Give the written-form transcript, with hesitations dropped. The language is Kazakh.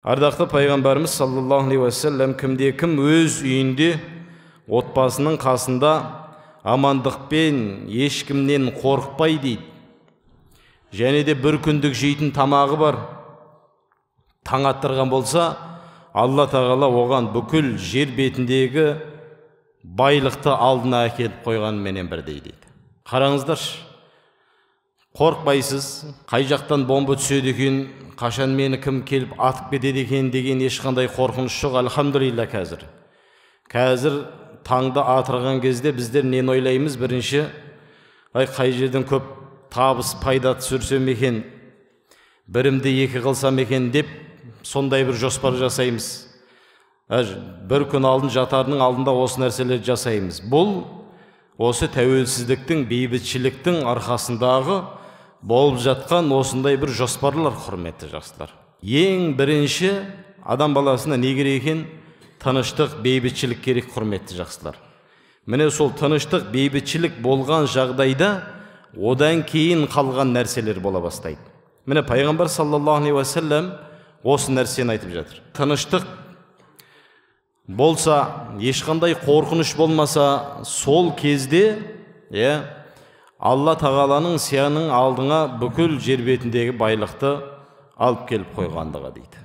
Ардақты пайғамбарымыз саллаллаху алейхи уассалам кімде кім өз үйінде отбасының қасында амандықпен ешкімнен қорықпай дейді. Және де бір күндік жейтін тамағы бар, таң аттырған болса, Алла тағала оған бүкіл жер бетіндегі байлықты алдына әкеліп қойғанменен бірдей дейді. Қараңыздаршы, қорықпайсыз, қай жақтан бомба түседі екен, қашан мені кім келіп атып кетеді екен деген ешқандай қорқыныш жоқ, альхамдулилля қазір. Қазір таңды атырған кезде біздер нені ойлаймыз? Бірінші, ай қай жерден көп табыс пайда түсірсем екен, бірімді екі қылсам екен деп сондай бір жоспар жасаймыз. Бір күн алдын жатарының алдында осы нәрселерді жасаймыз. Бұл осы тәуелсіздіктің, бейбітшіліктің арқасындағы болып жатқан осындай бір жоспарлар, құрметті жақсылар. Ең бірінші адам баласына не керек екен? Тыныштық, бейбітшілік керек, құрметті жақсылар. Міне сол тыныштық, бейбітшілік болған жағдайда одан кейін қалған нәрселер бола бастайды. Міне пайғамбар саллаллаху алейхи уассалам осы нәрсені айтып жатыр. Тыныштық болса, ешқандай қорқыныш болмаса, сол кезде, Алла тағаланың сенің алдыңа бүкіл жер бетіндегі байлықты алып келіп қойғандығы дейді.